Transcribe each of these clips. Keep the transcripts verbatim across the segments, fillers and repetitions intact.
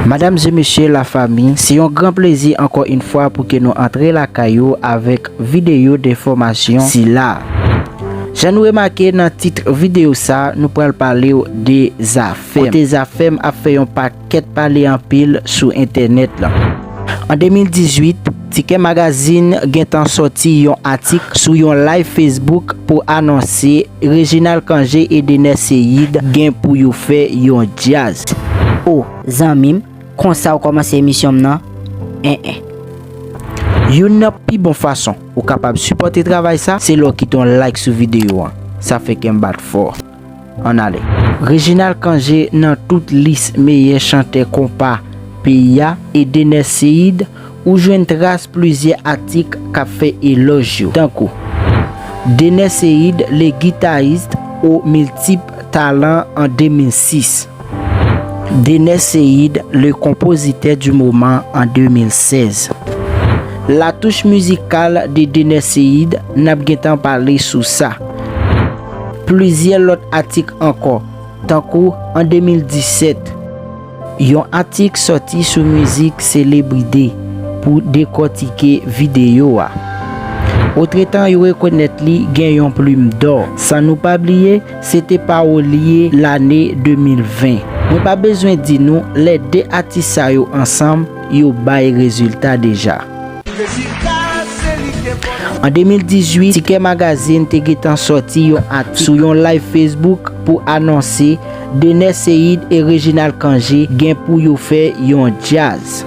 Madam e mesye lafanmi, se yon gran plezi ankò yon fwa pou ke nou antre lakay ou avèk videyo de fòmasyon sila. Jan nou remake nan tit videyo sa, nou pral pale w de Zafèm. Kote Zafèm ap fè yon pakèt pale anpil sou entènèt lan. An de mil dizuit, Tikè Magazine gentan sòti yon atik sou yon live Facebook pou anonse Reginald Cangé e Dener Ceïde gen pou yo fè yon djaz. O, zanmi m, konsa w kòmanse emisyon m nan? En en. Youn nan pi bon fason ou kapab sipòte travay sa, se lè w kite yon like sou videyo an. Sa fè kè m bat fò. Ann ale. Reginald Cangé nan tout lis meyè chantè konpa peyi a e Dener Ceïde, ou jwenn tras plizyè atik k ap fè elòj yo, tankou Dener Ceïde, le guitariste aux multiples talents en deux mille six. Dener Ceïde, le compositeur du moment en deux mille seize. La touche musicale de Dener Ceïde, n ap gentan pale sou sa. Plizyè lòt atik ankò, tankou an de mil disèt, yon atik sòti sou mizik Celebrity pou dekòtike videyo a. Otretan, yo rekonèt li gen yon plim dò. San nou pa bliye, se te pawòl li ye lane de mil ven. Mwen pa bezwen di nou, lè de atis sa yo ansanm, yo bay rezilta deja. An de mil dizuit, Tikè Magazine te gentan sòti yon atik sou yon live Facebook pou anonse Dener Ceïde e Reginald Cangé gen pou yo fè yon djaz.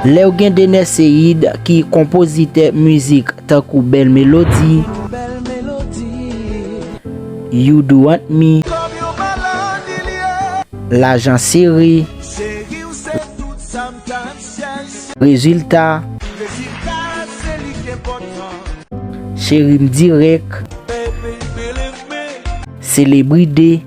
Lè w gen Dener Ceïde ki konpozitè mizik tankou Bèl Melodi, You Do Want Me, Lajan Sere, Rezilta, Cheri M Dirèk, Celebrity,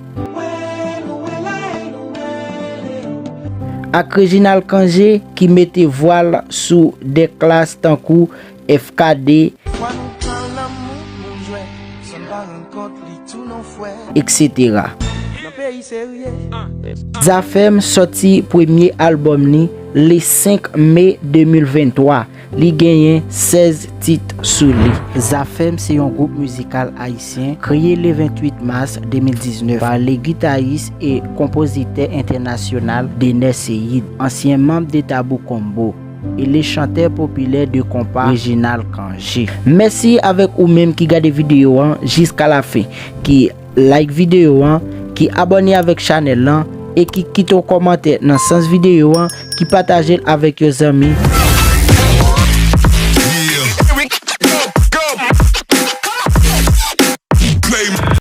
ak Reginald Cangé ki mete vwal sou de klas tankou F K D, etsetera. Zafèm sòti premye albòm li le senk me de mil venntwa. Li genyen sèz tit sou li. Zafèm se yon gwoup mizikal ayisyen kreye le venntuit mas de mil diznèf pa le gitaris e konpozitè entènasyonal Dener Ceïde, ansyen manm de Tabou Combo, e le chantè popilè de konpa Reginald Cangé. Mèsi avèk ou menm ki gade videyo an jiska lafen, ki like videyo an, ki abòne avèk chanèl lan e ki kite yon kòmantè nan sans videyo an, ki pataje l avèk yon zanmi